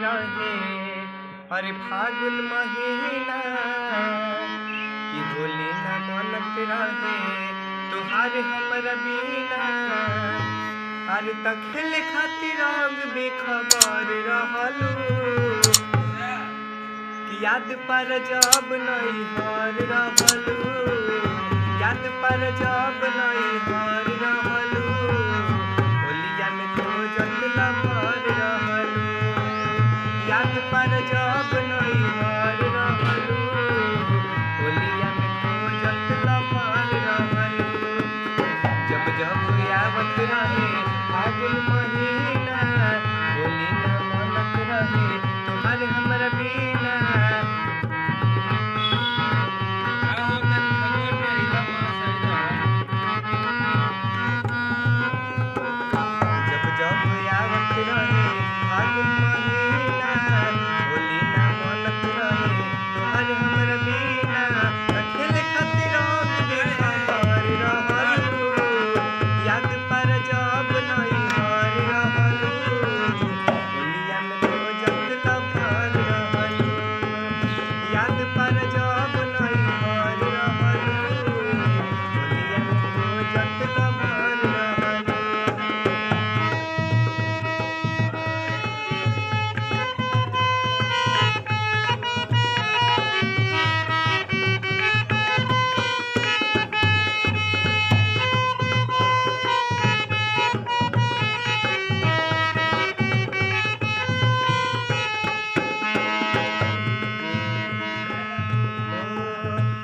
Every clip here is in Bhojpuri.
रहे अरे फागुन महीना कि होली न मनत रहे तुहार हमरा बिना। अरे त खेले खातिर रंग बेखबर रहलू कि याद पर जब नहीं हर रहलू, याद पर जब नहीं हर रहलू, होलिया में खोजत लभर रहलू, याद पर जब नहीं हर रहलू, होलिया में खोजत लभर रहलू। जब जब आवत रहे फागुन महीना, होली न मनत रहे तुहार हमरा बिना। जब जब आवत रहे फागुन महीना, होली न मनत रहे तुहार हमरा बिना। खेले खातिर रंग बेखबर रहलू, याद पर जब नहीं हर रहलू, होलिया में खोजत लभर रहलू, याद पर जब नहीं हर रहलू, होलिया में खोजत लभर रहलू।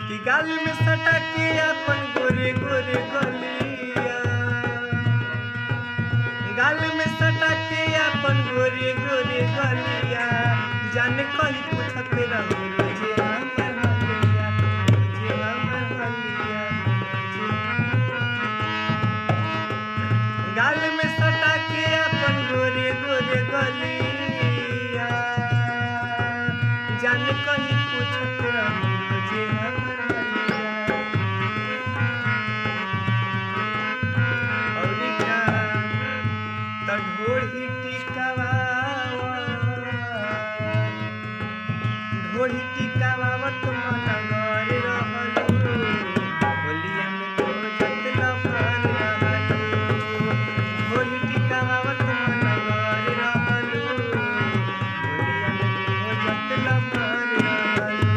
कि गाल में सटा के अपन गोरे गोरे गलिया, गाल में सटा के अपन गोरे गोरे गलिया, जाने कहीं पूछत रहू रोजे हमर हलिया, रोजे हमर हलिया, रोजे। गाल में सटा के अपन गोरे गोरे गलिया, जाने कहीं पूछत रहू रोजे हमर हलिया। औरी का त ढोढ़ी टिकावावत, ढोढ़ी टिकावावत मनगर रहलू, होलिया में खोजत लभर रहलू, ढोढ़ी टिकावावत मनगर रहलू, होलिया में खोजत लभर रहलू।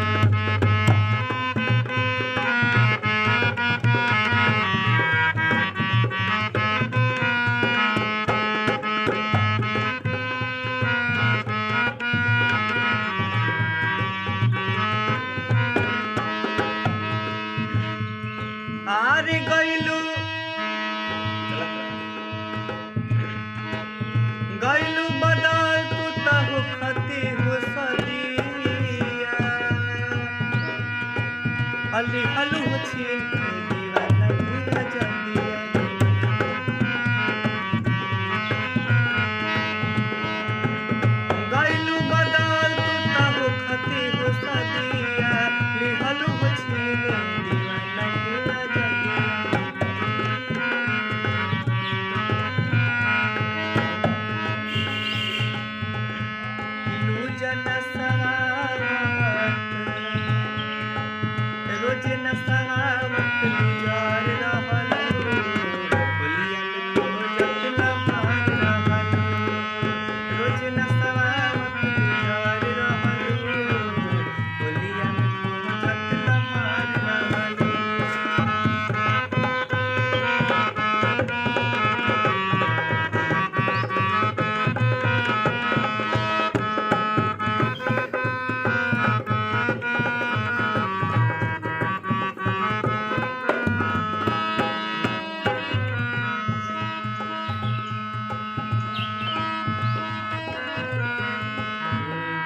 आर गइलू गइलू बदल तू त हो खती हो सदिया, अली हलू हो छीन के दीवाना के जदिया। गइलू बदल तू त हो खती हो सदिया, लिहलू हो छीन दीवाना के जदिया। लूजन सवावत रोज न सवावत लूजर रहलू, होलिया में खोजत लभर रहलू, रोज न सवावत लूजर रहलू, होलिया में खोजत लभर रहलू।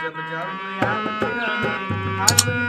जब जब आवत रहे फागुन